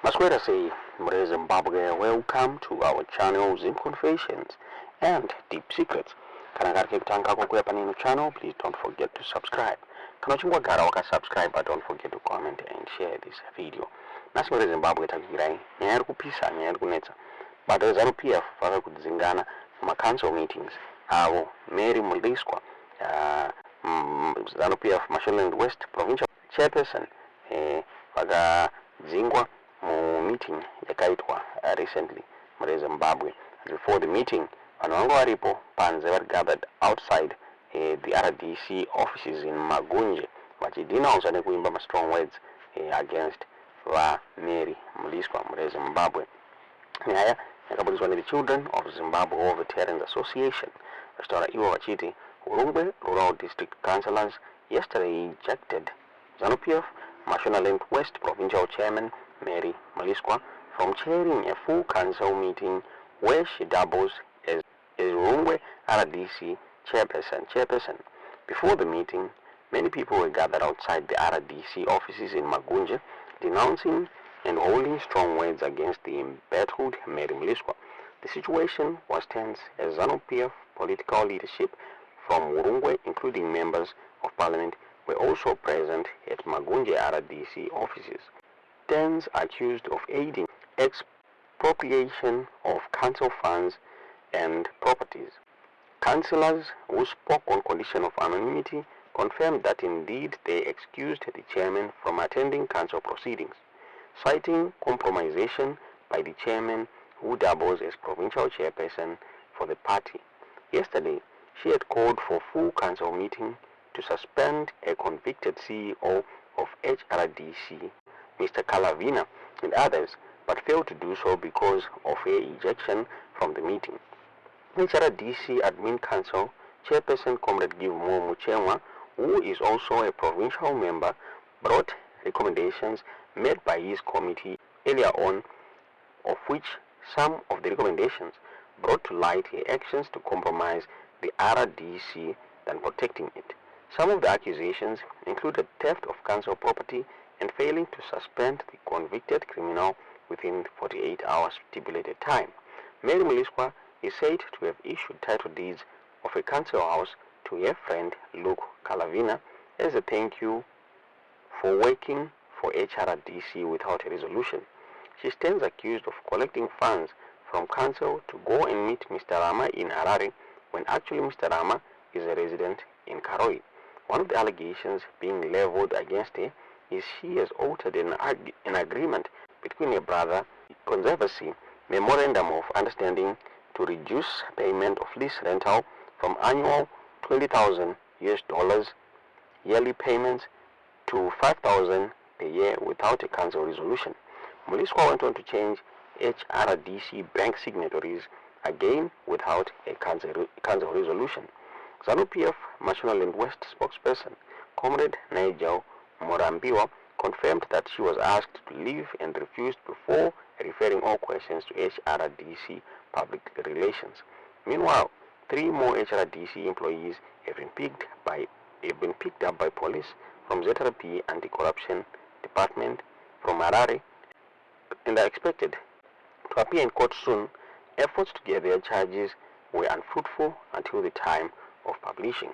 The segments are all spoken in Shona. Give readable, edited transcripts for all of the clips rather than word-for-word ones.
Maswera sei mhuri Zimbabwe, welcome to our channel, Zim Confessions and Deep Secrets. Kana kari kekutanga kukuya pane ino channel, please don't forget to subscribe. Kana uchinge wagara wakasubscribe, don't forget to comment and share this video. Nhasi, mhuri Zimbabwe, takuigirai nyaya iri kupisa, nyaya iri kunetsa. Bato reZANU PF vave kudzingana mumacouncil meetings avo. Mary Mliswa, ZANU PF Mashonaland West provincial chairperson, vakadzingwa mumeeting yakaitwa recently mune Zimbabwe. Before the meeting, vanhu vanga varipo panze, vari gathered outside the RDC offices in Magunje, vachidenounsa nekuimba mastrong words against vaMary Mliswa. Mune Zimbabwe, nyaya yakabudiswa nethe Children of Zimbabwe War Veterans Association, vachitaura ivo vachiti Hurungwe Rural District councillors yesterday ejected ZANU-PF Mashonaland West provincial chairman Mary Mliswa from chairing a full council meeting where she doubles as Hurungwe RDC chairperson. Before the meeting, many people were gathered outside the RDC offices in Magunje, denouncing and holding strong words against the embattled Mary Mliswa. The situation was tense as ZANU-PF political leadership from Hurungwe, including members of parliament, were also present at Magunje RDC offices. Stands accused of aiding expropriation of council funds and properties. Councillors who spoke on condition of anonymity confirmed that indeed they excused the chairman from attending council proceedings, citing compromisation by the chairman, who doubles as provincial chairperson for the party. Yesterday, she had called for full council meeting to suspend a convicted CEO of HRDC, Mr. Kalavina, and others, but failed to do so because of her ejection from the meeting. HRDC Admin Council Chairperson Comrade Givemore Muchemwa, who is also a provincial member, brought recommendations made by his committee earlier on, of which some of the recommendations brought to light her actions to compromise the RDC than protecting it. Some of the accusations included theft of council property and failing to suspend the convicted criminal within 48 hours stipulated time. Mary Mliswa is said to have issued title deeds of a council house to her friend Luke Kalavina as a thank you for working for HRDC without a resolution. She stands accused of collecting funds from council to go and meet Mr. Rama in Harare when actually Mr. Rama is a resident in Karoi. One of the allegations being leveled against her is she has altered an agreement between her brother Conservancy Memorandum of Understanding to reduce payment of lease rental from annual 20,000 US dollars yearly payments to 5,000 per year without a council resolution. Mliswa went on to change HRDC bank signatories again without a council resolution. ZANU-PF Mashonaland West spokesperson Comrade Nigel Murambiwa confirmed that she was asked to leave and refused before referring all questions to HRDC Public Relations. Meanwhile, three more HRDC employees have been picked up by police from ZRP Anti-Corruption Department from Harare and are expected to appear in court soon. Efforts to get their charges were unfruitful until the time of publishing.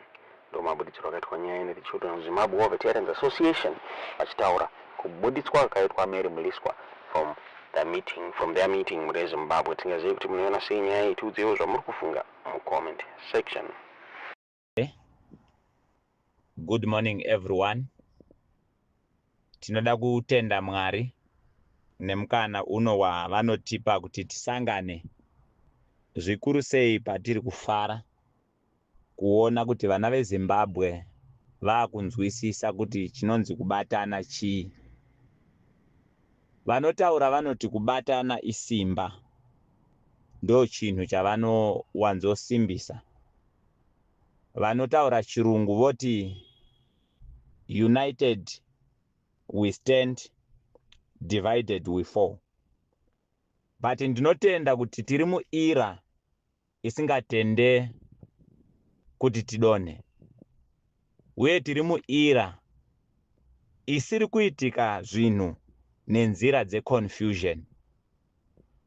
Ndo mabuditsiro akaitwa nyaya nethe Children of Zimbabwe War Veterans Association, vachitaura kubuditswa kwakaitwa Mary Mliswa from their meeting. Mune Zimbabwe, tingazive kuti munoona sei nyaya iyi? Tiudzewo zvamuri kufunga mucomment section. Good morning, everyone. Tinoda kutenda Mwari nemukana uno wavanotipa kuti tisangane, zvikuru sei patiri kufara kuona kuti vana veZimbabwe vaakunzwisisa kuti chinonzi kubatana chii. Vanotaura vanoti kubatana isimba, ndo chinhu chavanowanzosimbisa. Vanotaura Chirungu voti, "United we stand, divided we fall." But ndinotenda kuti tiri muera isingatende kuti tidonhe, uye tiri muera isiri kuitika zvinhu. Nenzira dzeconfusion.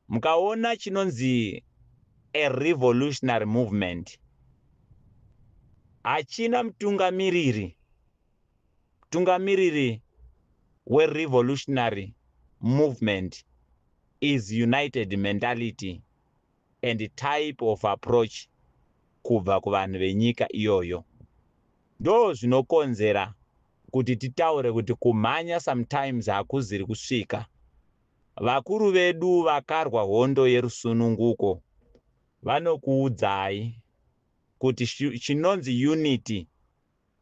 Mukaona chinonzi a revolutionary movement hachina mutungamiriri. Mutungamiriri werevolutionary movement is united mentality and type of approach kubva kuvanhu venyika iyoyo. Ndo zvinokonzera kuti titaure kuti kumhanya sometimes hakuziri kusvika. Vakuru vedu vakarwa hondo yerusununguko vanokuudzai kuti chinonzi unity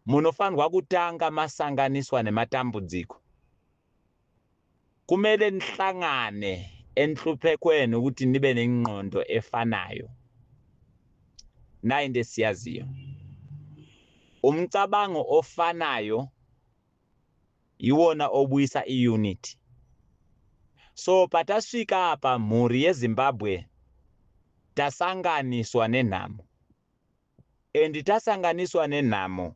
munofanirwa kutanga masanganiswa nematambudziko. Kumele nihlangane enhluphekweni ukuthi nibe nengqondo efanayo. Nayi into esiyaziyo, umcabango ofanayo iwona obuyisa iunity. So patasvika apa, mhuri yeZimbabwe, tasanganiswa nenhamo, and tasanganiswa nenhamo,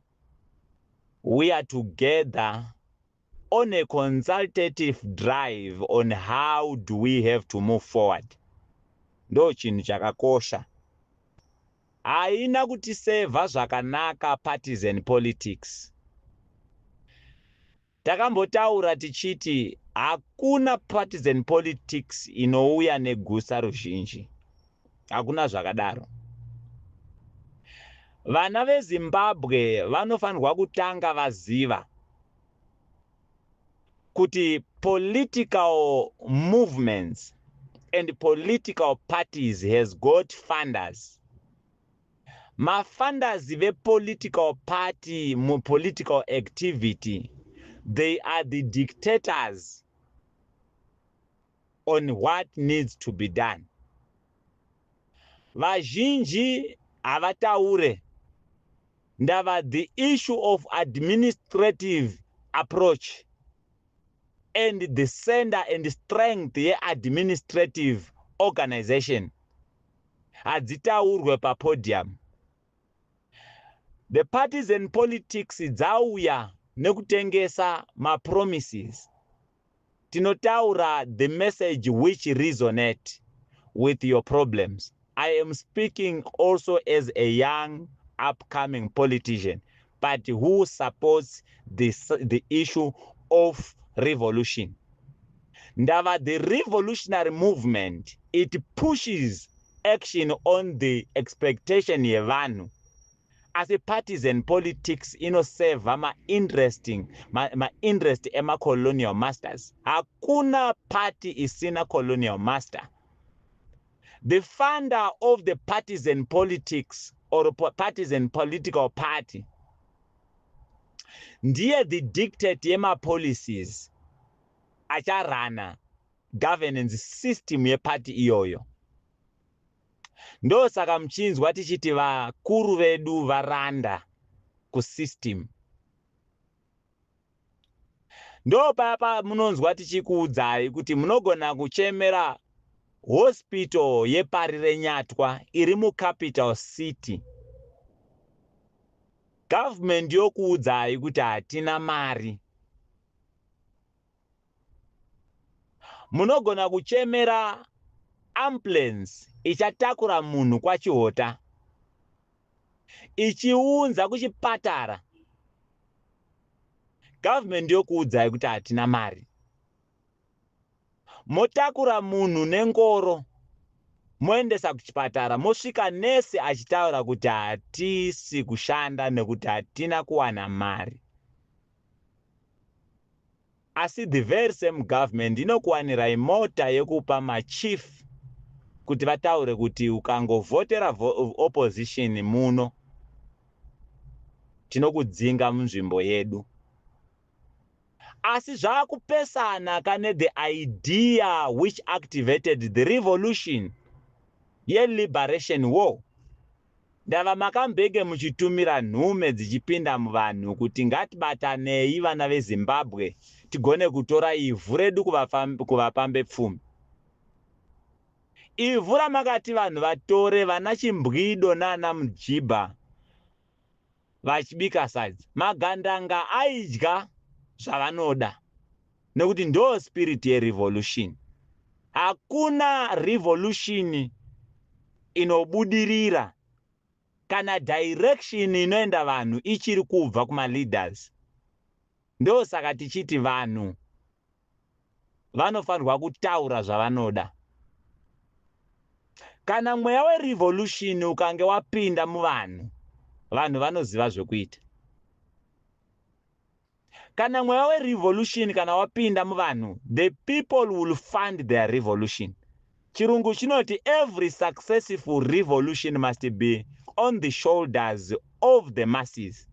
we are together on a consultative drive on how do we have to move forward. Ndo chinhu chakakosha. Haina kutisevha zvakanaka partisan politics. Takambotaura tichiti hakuna partisan politics inouya negusa ruzhinji, hakuna zvakadaro. Vana veZimbabwe vanofanirwa kutanga vaziva kuti political movements and political parties has got funders. Mafunders vepolitical party mupolitical activity, they are the dictators on what needs to be done. Vazhinji havataure ndava the issue of administrative approach and the center and strength yeadministrative organization hadzitaurwe papodium. The partisan politics dzauya nekutengesa mapromises. Tinotaura the message which resonate with your problems. I am speaking also as a young upcoming politician, but who supports the issue of revolution. Ndava the revolutionary movement, it pushes action on the expectation yevanhu, asi partisan politics inosevha mainteresting mainterest emacolonial masters. Hakuna party isina colonial master. The funder of the partisan politics or partisan political party ndiye the dictate yemapolicies acharana governance system yepati iyoyo. Ndosaka muchinzwa tichiti vakuru vedu varanda kusystem. Ndo papa munonzwa tichikuudzai kuti munogona kuchemera hospital yeParirenyatwa iri mucapital city, government yokuudzai kuti hatina mari. Munogona kuchemera ambulance ichatakura munhu kwaChihota ichiunza kuchipatara, government yokuudzai kuti hatina mari. Motakura munhu nengoro moendesa kuchipatara, mosvika nesi achitaura kuti hatisi kushanda nekuti hatina kuwana mari. Asi the very same government inokuwanirai mota yekupa machief kuti vataure kuti ukangovhotera opposition muno, tinokudzinga munzvimbo yedu. Asi zvakupesana kane the idea which activated the revolution yeliberation war. Ndava makambenge muchitumira nhume dzichipinda muvanhu kuti ngatibatanei, vana veZimbabwe, tigone kutora ivhu redu kuvapambe pfumi. Ivhu ramakati vanhu vatore, vana Chimbwido nana Mujibha vachibika sadza, magandanga aidya zvavanoda. Nekuti ndo spirit yerevolution. Hakuna revolution inobudirira kana direction inoenda vanhu ichiri kubva kumaleaders. Ndosaka tichiti vanhu vanofanirwa kutaura zvavanoda. Kana mweya werevolution ukange wapinda muvanhu, vanhu vanoziva zvekuita. Kana mweya werevolution kana wapinda muvanhu, the people will fund their revolution. Chirungu chinoti every successful revolution must be on the shoulders of the masses.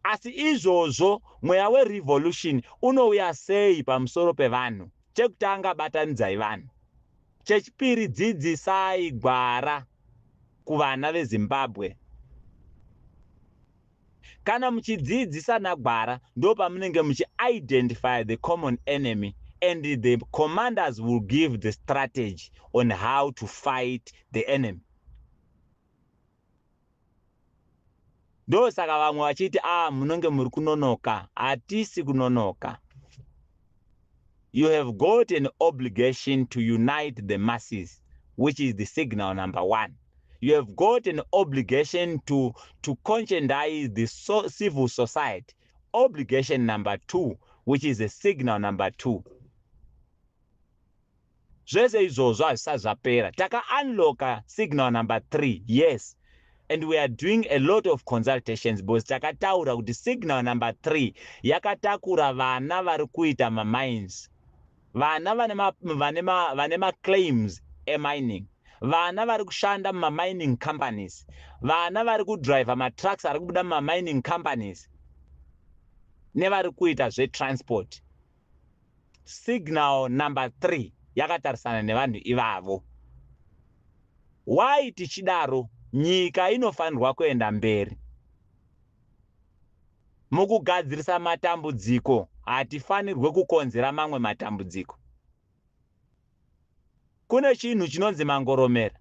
Asi izvozvo, mweya werevolution unouya sei pamusoro pevanhu? Chekutanga, batanidzai vanhu. Chechipiri, dzidzisai gwara kuvana veZimbabwe. Kana muchidzidzisana gwara, ndo pamunenge muchiidentify the common enemy, and the commanders will give the strategy on how to fight the enemy. Ndosaka vamwe vachiti, "A, ah, munonge muri kunonoka." Hatisi kunonoka. You have got an obligation to unite the masses, which is the signal number one. You have got an obligation to conscientize the civil society, obligation number two, which is a signal number two. Zvese izvozvo hazvisati zvapera. Takaunlocka signal number three, yes, and we are doing a lot of consultations, because takataura kuti signal number three yakatakura vana vari kuita mamines, vana vane maclaims emining, vana vari kushanda mumamining companies, vana vari kudhiraivha matrucks ari kubuda mumamining companies, nevari kuita zvetransport. Signal number three yakatarisana nevanhu ivavo. Why tichidaro? Nyika inofanirwa kuenda mberi. Mukugadzirisa matambudziko, hatifanirwe kukonzera mamwe matambudziko. Kune chinhu chinonzi mangoromera,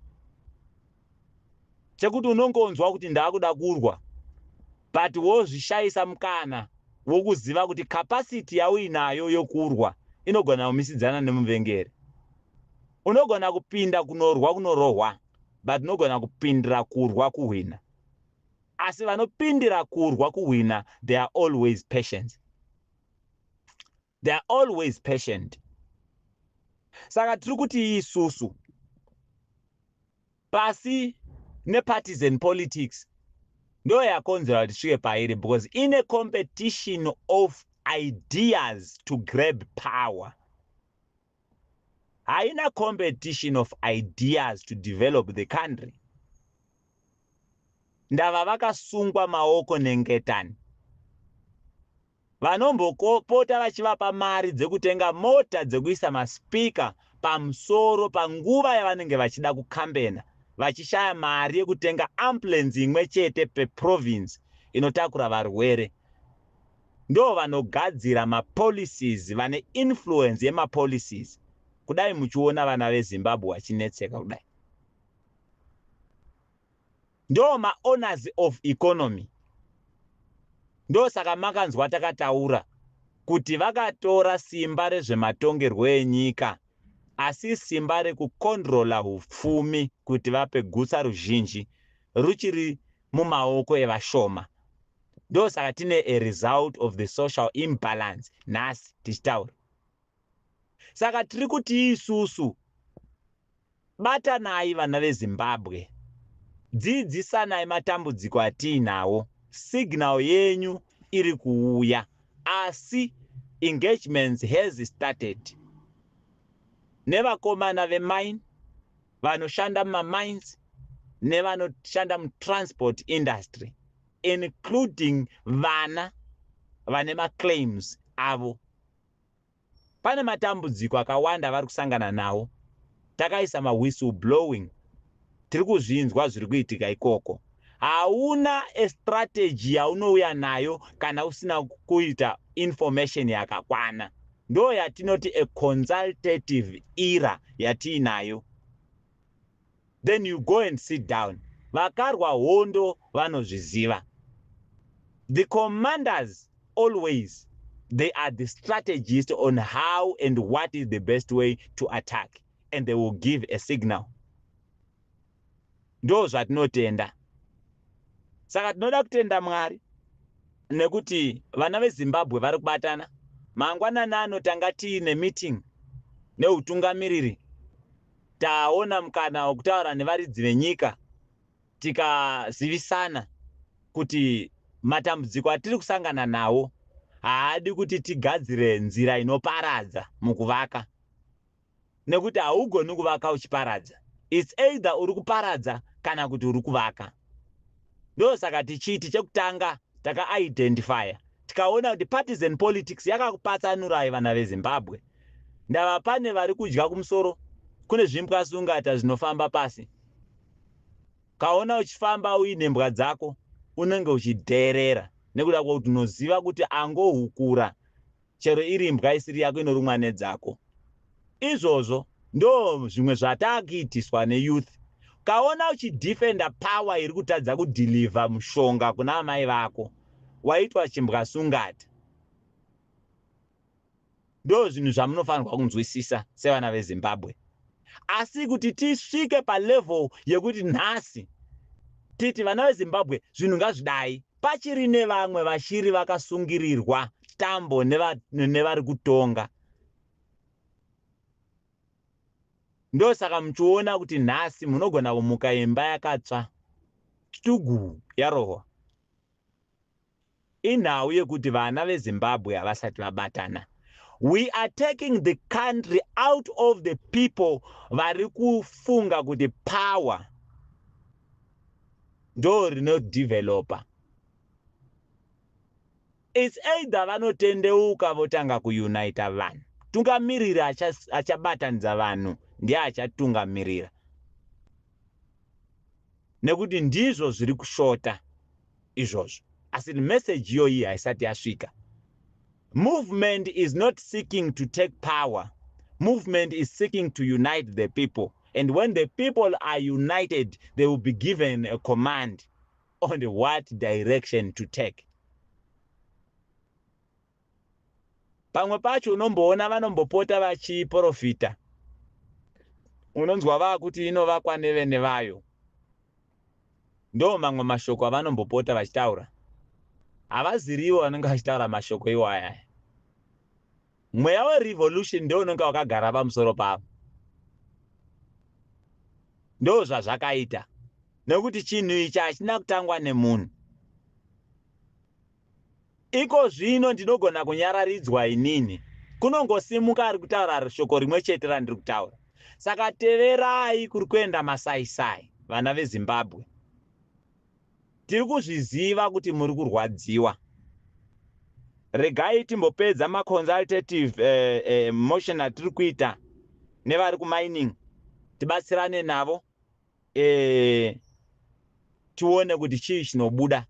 chekuti unongonzwa kuti ndaakuda kurwa, but wozvishayisa mukana wokuziva kuti capacity yauinayo yokurwa inogona kumisidzana nemuvengeri. Unogona kupinda kunorwa kunorohwa, but unogona kupindira kurwa kuhwina. Asi vanopindira kurwa kuhwina, they are always patient, they are always patient. Saka tiri kuti isusu, pasi nepartisan politics. Ndo yakonzera kuti tisvike pairi, because ine competition of ideas to grab power, haina competition of ideas to develop the country. Ndava vakasungwa maoko nengetani, vanombopota vachivapa mari dzekutenga mota dzekuisa maspeaker pamusoro panguva yavanenge vachida kukambena, vachishaya mari yekutenga ambulance imwe chete peprovince inotakura varwere. Ndo vanogadzira mapolicies, vane influence yemapolicies. Kudai muchiona vana veZimbabwe vachinetseka kudai, ndo maowners of economy. Ndosaka makanzwa takataura kuti vakatora simba rezvematongerwo enyika, asi simba rekukontrola upfumi kuti vape gutsa ruzhinji ruchiri mumaoko evashoma. Ndosaka tine a result of the social imbalance nhasi tichitaura. Saka tiri kuti isusu, batanai, vana veZimbabwe, dzidzisanai matambudziko atiinawo. Signal yenyu iri kuuya, asi engagements has started nevakomana vemine, vanoshanda mumamines, nevanoshanda mutransport industry, including vana vane maclaims avo. Pane matambudziko akawanda vari kusangana nawo. Takaisa mawhistle blowing, tiri kuzvinzwa zviri kuitika ikoko. Hauna estrategy yaunouya nayo kana usina kuita information yakakwana. Ndo yatinoti a consultative era yatiinayo. Then you go and sit down. Vakarwa hondo vanozviziva. The commanders always, They are the strategist on how and what is the best way to attack, and they will give a signal. Ndo zvatinotenda. Saka tinoda kutenda Mwari nekuti vana veZimbabwe vari kubatana. Mangwanani ano tanga tiine meeting neutungamiriri, taona mukana wekutaura nevaridzi venyika, tikazivisana kuti matambudziko atiri kusangana nawo haadi kuti tigadzire nzira inoparadza mukuvaka, nekuti haugoni kuvaka uchiparadza. It's either uri kuparadza kana kuti uri kuvaka. Ndosaka tichiti chekutanga takaidentifya, tikaona kuti partisan politics yakakupatsanurai vana veZimbabwe. Ndava pane vari kudya kumusoro, kune zvimbwasungata zvinofamba pasi. Kaona uchifamba uine mbwa dzako, unenge uchidheerera nekuda kwekuti unoziva kuti angohukura, chero iri imbwa isiri yako, inorumwa nedzako. Izvozvo ndo zvimwe zvatakuitiswa neyouth. Kaona uchidefenda power iri kutadza kudeliver mushonga kuna amai vako, waitwa chimbwasungata. Ndo zvinhu zvamunofanirwa kunzwisisa sevana veZimbabwe. Asi kuti tisvike palevel yekuti nhasi titi vana veZimbabwe zvinhu ngazvidai, pachiri nevamwe vachiri vakasungirirwa tambo nevari kutonga. Ndosaka muchiona kuti nhasi munogona kumuka imba yakatsva tugu yarohwa. Inhau yekuti vana veZimbabwe havasati vabatana. We are taking the country out of the people vari kufunga kuti power ndo rinodevelopa. It's either vanotendeuka votanga kuunita vanhu. Tungamiriri achabatanidza vanhu ndiye achatungamirira, nekuti ndizvo zviri kushota izvozvo. Asi meseji iyoyi haisati yasvika. Movement is not seeking to take power. Movement is seeking to unite the people, and when the people are united, they will be given a command on what direction to take. Pamwe pacho unomboona vanombopota vachiprofita, unonzwa vaakuti inovakwa nevene vayo. Ndo mamwe mashoko avanombopota vachitaura. Havazirivo vanenge vachitaura mashoko iwaya. Mweya werevolution ndo unenge wakagara pamusoro pavo. Ndo zvazvakaita, nekuti chinhu ichi hachina kutangwa nemunhu. Iko zvino ndinogona kunyararidzwa inini, kunongosimuka ari kutaura shoko rimwe chete randiri kutaura. Saka teverai kuri kuenda masaisai, vana veZimbabwe. Tiri kuzviziva kuti muri kurwadziwa. Regai timbopedza maconsultative motion atiri kuita nevari kumining, tibatsirane navo, tione kuti chii chinobuda.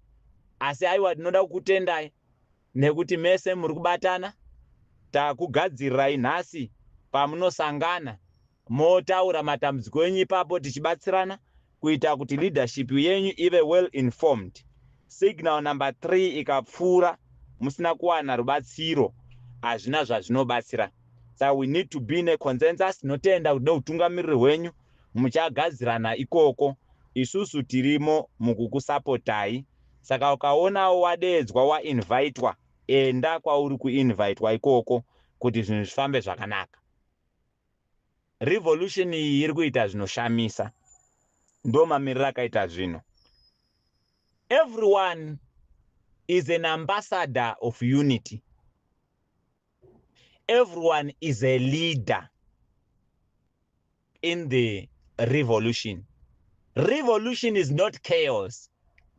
Asi aiwa, tinoda kukutendai nekuti mese muri kubatana. Takugadzirirai nhasi pamunosangana motaura matambudziko enyu ipapo, tichibatsirana kuita kuti leadership yenyu ive well informed. Signal number 3 ikapfuura musina kuwana rubatsiro, hazvina zvazvinobatsira. Saka we need to be in a consensus. Tinotenda kuti neutungamiriri hwenyu muchagadzirana ikoko. Isusu tirimo mukukusapotai. Saka ukaonawo wadeedzwa, wainvitwa, enda kwauri kuinvitwa ikoko kuti zvinhu zvifambe zvakanaka. Revolution iyi iri kuita zvinoshamisa. Ndo mamiriro akaita zvinhu. Everyone is an ambassador of unity. Everyone is a leader in the revolution. Revolution is not chaos.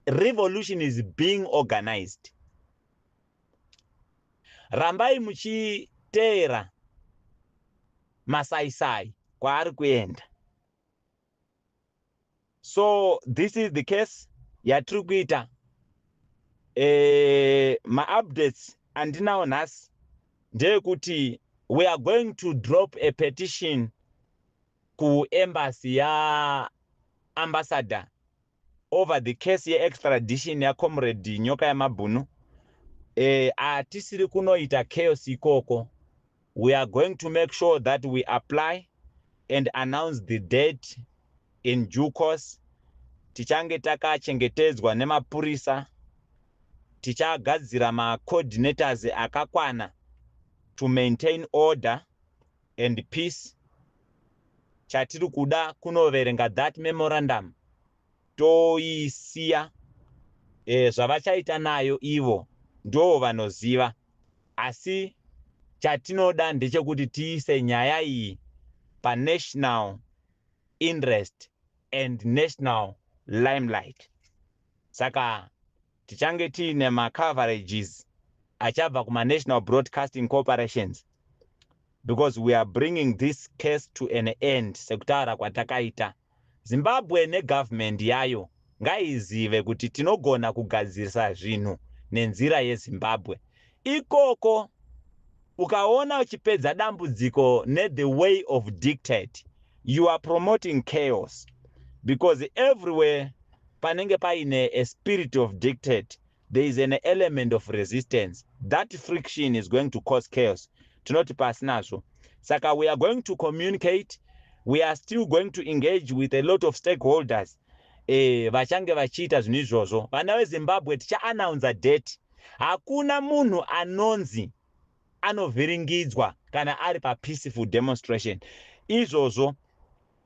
Revolution is being organized. Rambai muchiteera masaisai kwaari kuenda. So this is the case yatiri kuita. Maupdates andinawo nhasi ndeyekuti we are going to drop a petition kuembassy yaambassador over the case yeextradition yacomrade Nyoka Yamabhunu. Hatisiri kunoita chaos ikoko. We are going to make sure that we apply and announce the date in due course. Tichange takachengetedzwa nemapurisa. Tichagadzira macoordinators akakwana to maintain order and peace. Chatiri kuda kunoverenga that memorandum, toisiya. Zvavachaita nayo ivo ndo vanoziva, asi chatinoda ndechekuti tiise nyaya iyi panational interest and national limelight. Saka tichange tiine macoverages achabva kumanational broadcasting corporations, because we are bringing this case to an end. Sekutaura kwatakaita, Zimbabwe negovernment yayo ngaizive kuti tinogona kugadzirisa zvinhu nenzira yeZimbabwe. Ikoko ukaona uchipedza dambudziko nethe way of dictate, you are promoting chaos, because everywhere panenge paine a spirit of dictate, there is an element of resistance. That friction is going to cause chaos. Tinoti pasinazvo. Saka we are going to communicate. We are still going to engage with a lot of stakeholders vachange vachiita zvinhu izvozvo. Vana veZimbabwe, tichaannounza date. Hakuna munhu anonzi anovhiringidzwa kana ari papeaceful demonstration. Izvozvo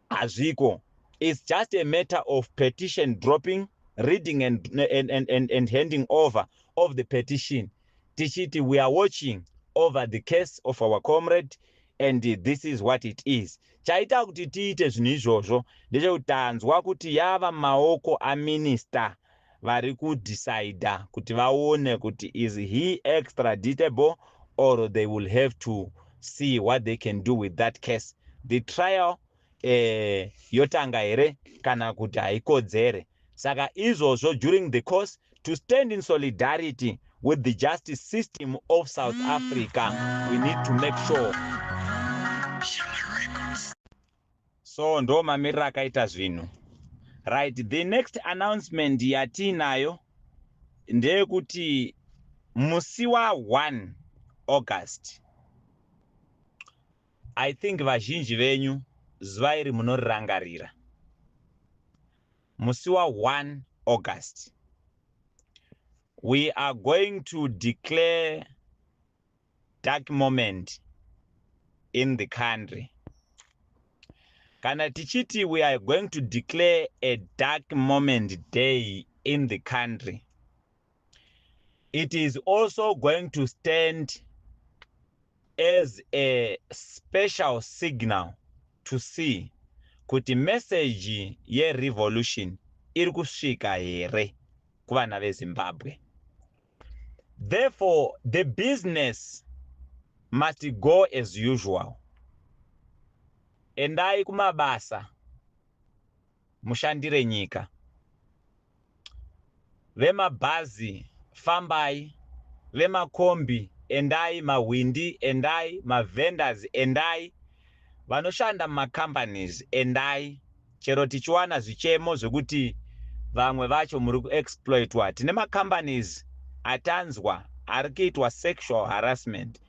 hazviko. It's just a matter of petition dropping, reading and handing over of the petition, tichiti we are watching over the case of our comrade and this is what it is. Chaita kuti tiite zvinhu izvozvo ndechekuti tanzwa kuti yava maoko aminister vari kudecida kuti vaone kuti is he extraditable or they will have to see what they can do with that case. The trial yotanga here kana kuti haikodzere. Saka izvozvo, during the course, to stand in solidarity with the justice system of South Africa, we need to make sure. So ndo mamiriro akaita zvinhu. Right, the next announcement yatiinayo ndeyekuti musi wa1 August, I think vazhinji venyu zuva iri munorirangarira, musi wa1 August, we are going to declare dark moment in the country. Kana tichiti we are going to declare a dark moment day in the country, it is also going to stand as a special signal to see kuti message yerevolution iri kusvika here kuvana veZimbabwe. Therefore, the business must go as usual. Endai kumabasa, mushandire nyika. Vemabhazi, fambai. Vemakombi, endai. Mahwindi, endai. Mavendors, endai. Vanoshanda mumacompanies, endai. Chero tichiwana zvichemo zvekuti vamwe vacho muri kuexploitwa, tine macompanies atanzwa ari kuitwa sexual harassment.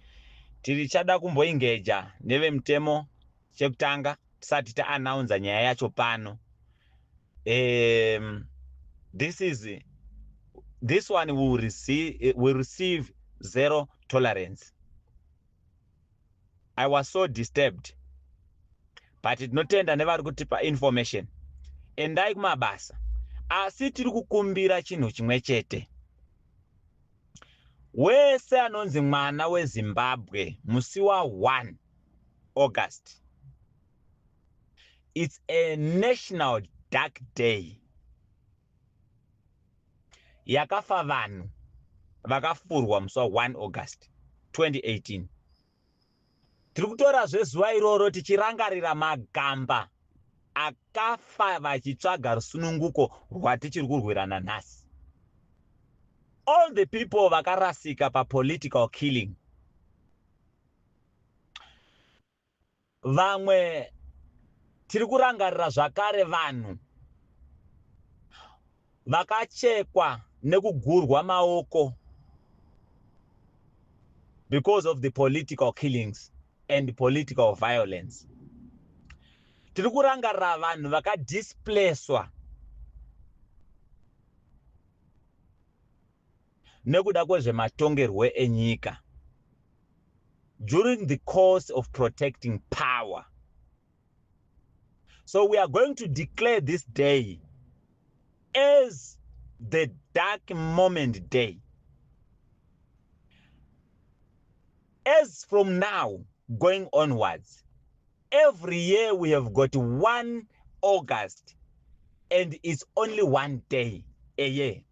Tirichada kumboengager nevemutemo chekutanga tisati taannounza nyaya yacho pano. This one will receive zero tolerance. I was so disturbed, but tinotenda nevari kutipa information. Endai kumabasa, asi tiri kukumbira chinhu chimwe chete. Wese anonzi mwana weZimbabwe, musi wa1 August, it's a national dark day yakafa vanhu vakafurwa musi wa1 August 2018. Tiri kutorazve zuva iroro tichirangarira magamba akafa vachitsvaga rusununguko rwatichiri kurwirana nhasi, all the people vakarasika papolitical killing. Vamwe tiri kurangarira zvakare vanhu vakachekwa nekugurwa maoko. Because of the political killings and political violence. Tiri kurangarira vanhu vakadisplacwa nekuda kwezvematongerwo enyika during the course of protecting power. So we are going to declare this day as the dark moment day. As from now going onwards, every year we have got 1 August, and it's only one day a year,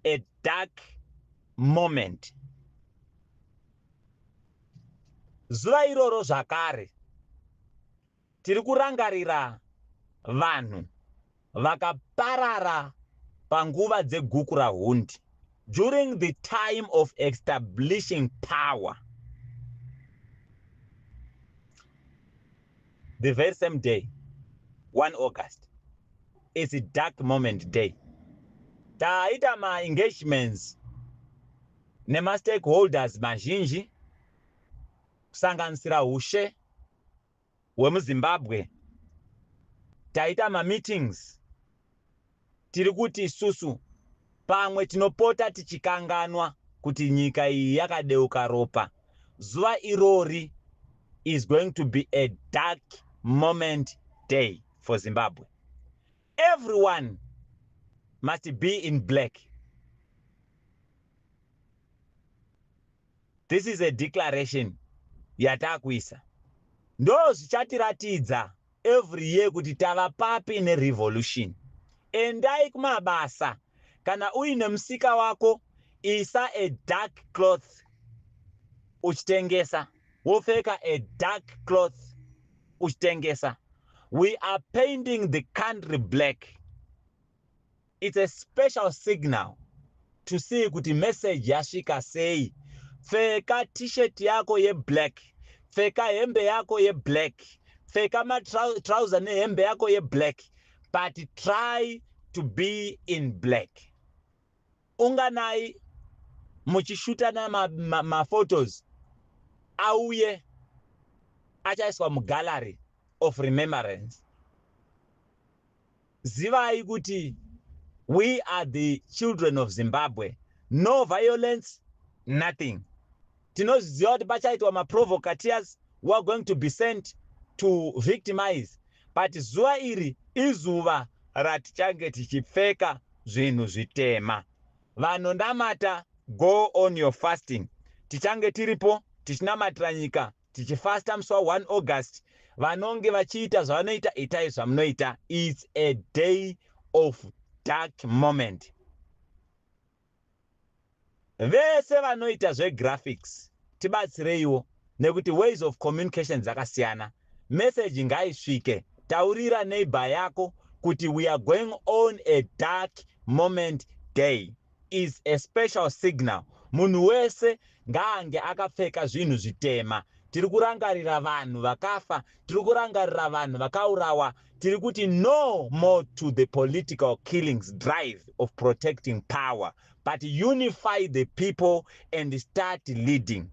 a dark moment. Zuva iroro zvakare tiri kurangarira vanhu vakaparara panguva dzeGukurahundi during the time of establishing power. The very same day, 1 August, is a dark moment day. Taita ma-engagements nema-stakeholders mazhinji, kusanganisira ushe hwemuZimbabwe. Taita mameetings. Tiri kuti isusu pamwe tinopota tichikanganwa kuti nyika iyi yakadeuka ropa. Zuva irori is going to be a dark moment day for Zimbabwe. Everyone must be in black. This is a declaration yatakuisa. Ndo zvichatiratidza every year kuti tava papi nerevolution. Endai kumabasa. Kana uine musika wako, isa a dark cloth uchitengesa, wopfeka a dark cloth uchitengesa. We are painting the country black. It's a special signal to see kuti message yasvika sei. Pfeka T-shirt yako yeblack, pfeka hembe yako yeblack, pfeka matrouser nehembe yako yeblack, but try to be in black. Unganai muchishutana maphotos auye achaiswa mugallery of remembrance. Zivai kuti we are the children of Zimbabwe. No violence, nothing. Tinozviziva kuti pachaitwa maprovocateurs who are going to be sent to victimize, but zuva iri izuva ratichange tichipfeka zvinhu zvitema. Vanonamata, go on your fasting. Tichange tiripo tichinamatira nyika, tichifasta musi wa1 August. Vanonge vachiita zvavanoita, itai zvamunoita. It's a day of dark moment. Vese vanoita zvegraphics, tibatsireiwo, nekuti ways of communication dzakasiyana. Message ngaisvike. Taurira neighbor yako kuti we are going on a dark moment day. Is a special signal. Munhu wese ngaange akapfeka zvinhu zvitema. Tiri kurangarira vanhu vakafa, tiri kurangarira vanhu vakaurawa. Tiri kuti no more to the political killings drive of protecting power, but unify the people and start leading.